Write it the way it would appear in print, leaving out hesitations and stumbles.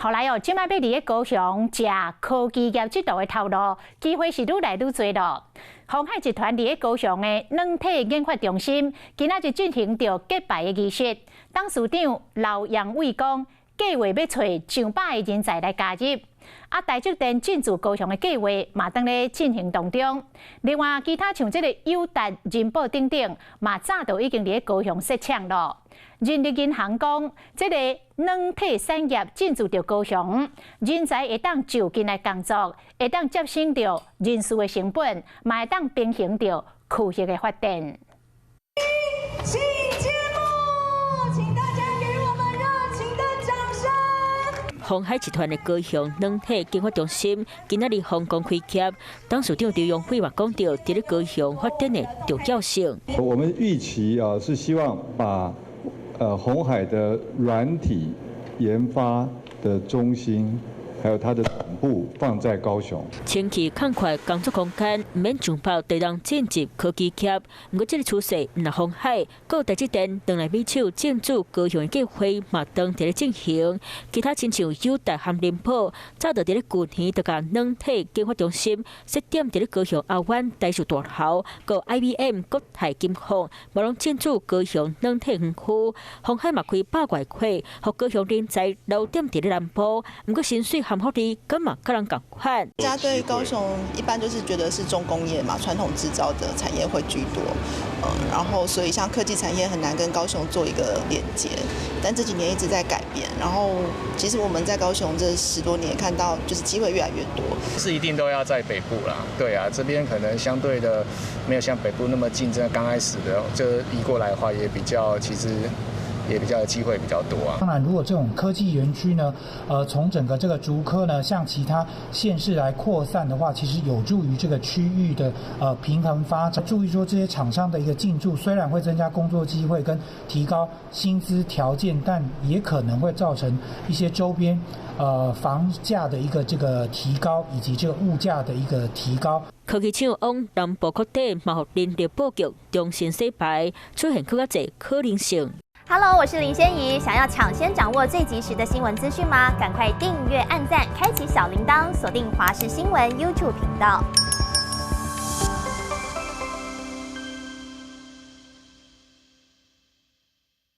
後來哦，這擺欲佇咧高雄食科技業這道的頭路，機會是愈來愈濟咯。鴻海集團佇咧高雄的軟體研發中心，今仔日進行著揭牌的儀式。董事長劉揚偉講，計劃欲揣上百个人才來加入。啊，台積電進駐高雄的計劃嘛，當咧進行當中。另外，其他像這个友達、仁寶等等，嘛早就已經佇咧高雄設廠咯。人力銀行講，這个軟體產業進駐著高雄，人才會當就近來工作，會當節省著人事的成本，嘛會當平衡著區域的發展。請揭幕，請大家給我們熱情的掌聲。鴻海集團的高雄軟體研發中心今仔日放光開業，董事長劉揚偉嘛講著，佇咧高雄發展的重要性。我們預期啊，是希望把鴻海的軟體研發的中心，還有它的總部放在高雄。前期空塊工作空間，毋免強迫地人進入科技業。毋過這个趨勢，毋但鴻海，閣台積電轉來美廠進駐高雄的計劃嘛，當佇咧進行。其他親像友達和仁寶，早就佇咧舊年就共軟體研發中心設點佇咧高雄亞灣台塑大樓，閣 IBM、國泰金控，嘛攏進駐高雄軟體園區。鴻海嘛開百外塊，予高雄人才留踮佇咧南部。毋過薪水和福利，敢嘛佮人仝款。大家對高雄一般就是覺得是重工業嘛，傳統製造的產業會居多，然後所以像科技產業很難跟高雄做一個連接，但這幾年一直在改變。然後其實我們在高雄這10多年看到，就是機會越來越多。是一定都要在北部啦，對啊，這邊可能相對的沒有像北部那麼競爭。剛開始的就移過來的話，也比較其實也比較機會比較多啊。當然，如果這種科技園區呢，從整個這個竹科呢，向其他縣市來擴散的話，其實有助於這個區域的平衡發展。注意說，這些廠商的一個進駐，雖然會增加工作機會跟提高薪資條件，但也可能會造成一些周邊房價的一個這個提高，以及這個物價的一個提高。科技廠往南部擴展，嘛予人力布局重新洗牌，出現閣較濟可能性。 Hello，我是林仙怡。想要搶先掌握最及時的新聞資訊嗎？趕快訂閱、按讚、開啟小鈴鐺，鎖定華視新聞 YouTube 頻道。